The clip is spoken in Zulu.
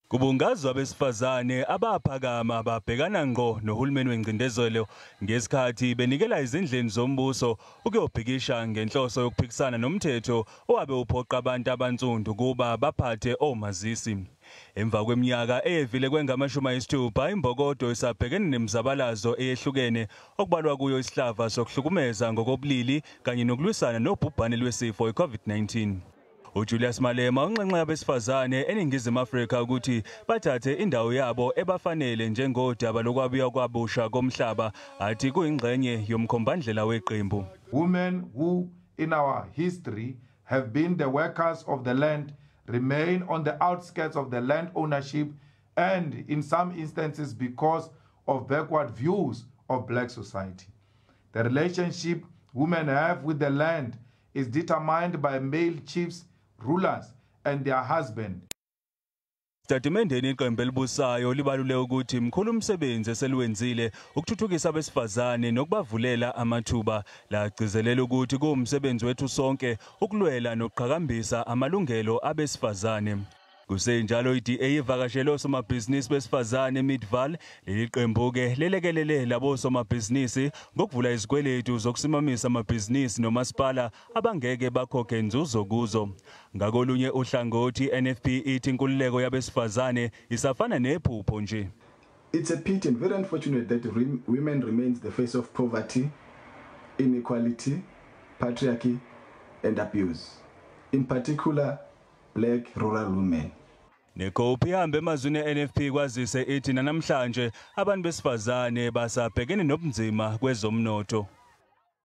Kubungazwa abesifazane abaphakama babhekana ngqo nohulumeni wengcindezelo ngesikhathi benikela izindleni zombuso ukuyobhikisha ngenhloso yokuphikisana nomthetho owabe uphoqa abantu abansundu kuba baphathe omazisi. Emva kweminyaka eyevile kwengama-60 imbokodo isabhekene nemizabalazo eyehlukene okubalwa kuyo isihlava sokuhlukumeza ngokobulili kanye nokulwisana nobhubhane lwesifo i-COVID-19. UJulius Malema unxenxe abesifazane eNingizimu Afrika ukuthi bathathe indawo yabo ebafanele njengodaba lokwabiwa kwabusha komhlaba athi kuyingxenye yomkhombandlela weqembu. Women who in our history have been the workers of the land remain on the outskirts of the land ownership and in some instances because of backward views of black society. The relationship women have with the land is determined by male chiefs, rulers and their husband. Sitatimendeni iqembu elibusayo libalule ukuthi mkhulu umsebenzi eseliwenzile ukuthuthukisa abesifazane nokubavulela amathuba. Lagcizelela ukuthi kuwumsebenzi wethu sonke ukulwela nokuqhakambisa amalungelo abesifazane. Kusenjalo i-DA ivakashele osomabhizinisi besifazane eMidvaal. Leli qembu-ke lelekelele labo somabhizinisi ngokuvula izikweletu zokusimamisa amabhizinisi nomasipala abangeke bakhokhe inzuzo kuzo. Ngakolunye uhlangothi i-NFP ithi inkululeko yabesifazane isafana nephupho nje. It's a pity and very unfortunate that women remains the face of poverty, inequality, patriarchy and abuse. In particular, black rural women. NeCope ihambe emazwini e-NFP kwazise ithi nanamhlanje abantu besifazane basabhekene nobunzima kwezomnotho.